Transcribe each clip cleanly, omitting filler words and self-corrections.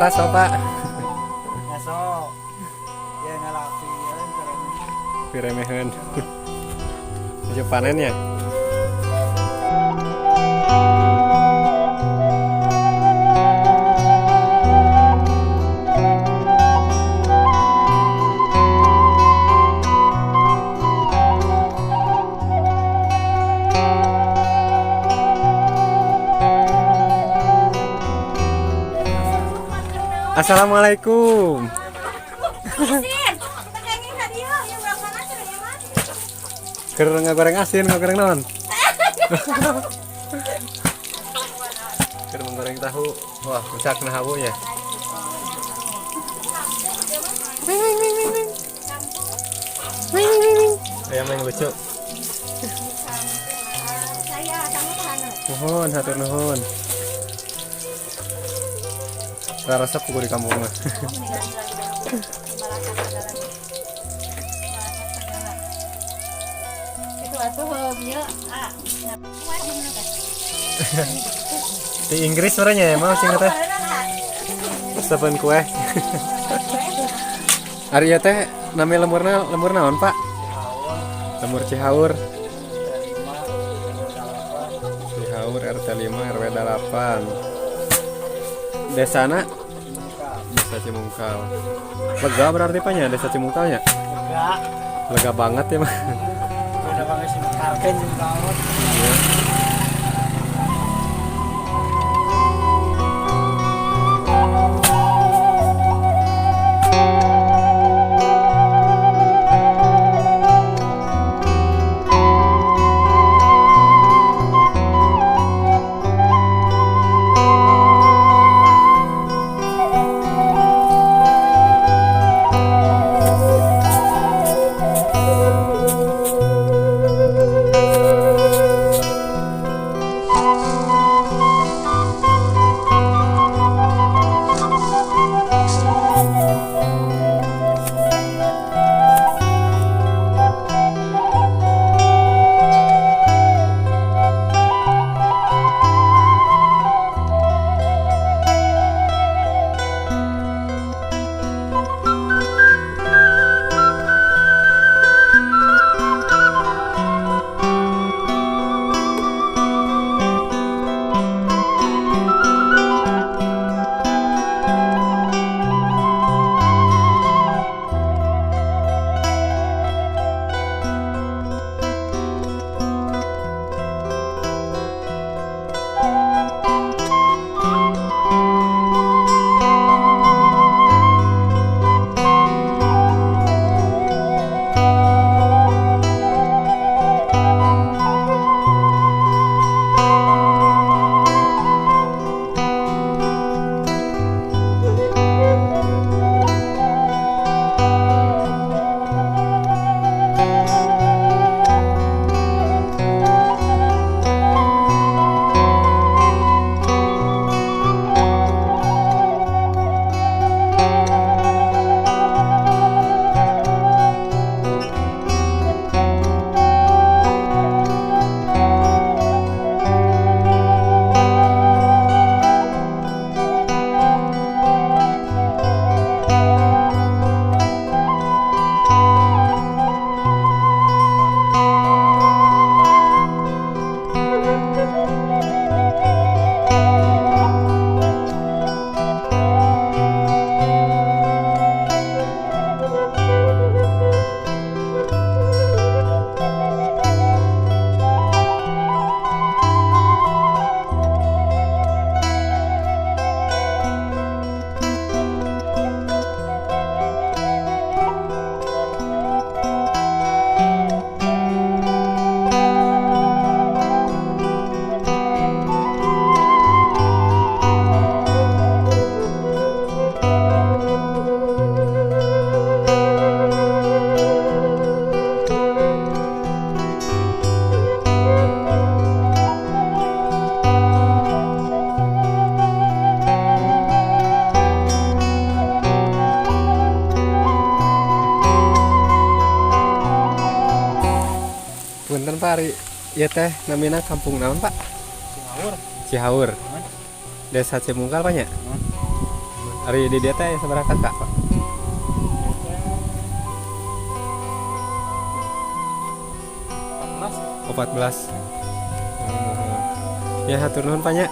Ngaraso, Pak. Ngaso. Ya ngalapi ya. Piremeheun. Nuju panen ya. Assalamualaikum. Keur ngagoreng asin, ngagoreng naon? Keur menggoreng tahu. Wah, ucak nah nya. Wing wing wing wing wing. Wing wing wing. Ayam yang lucu. Nuhun, hatur nuhun. Resep ku di kampung mah. Di Inggris sebenarnya ya, mau sih teh. Resepan kue. Ari ieu teh nami lemburna lembur naon, Pak? Lembur Cihaur. Cihaur RT 5 RW 8. Desana Desa Cimungkal. Lega berarti Pak nya Desa Cimungkalnya? Lega. Lega banget ya mah. Udah banget sih karpen juga. Iya. Punten Pak Ari, ieu teh namina kampung naon, Pak? Cihaur. Cihaur. Desa Cimungkal, Pak nya? Ari di dieu teh sabaraha KK, Pak? 14. Oh, 14. Ya, hatur nuhun, Pak, nya.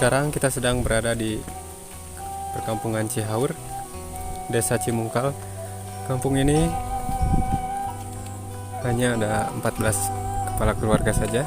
Sekarang kita sedang berada di perkampungan Cihaur, Desa Cimungkal. Kampung ini hanya ada 14 kepala keluarga saja.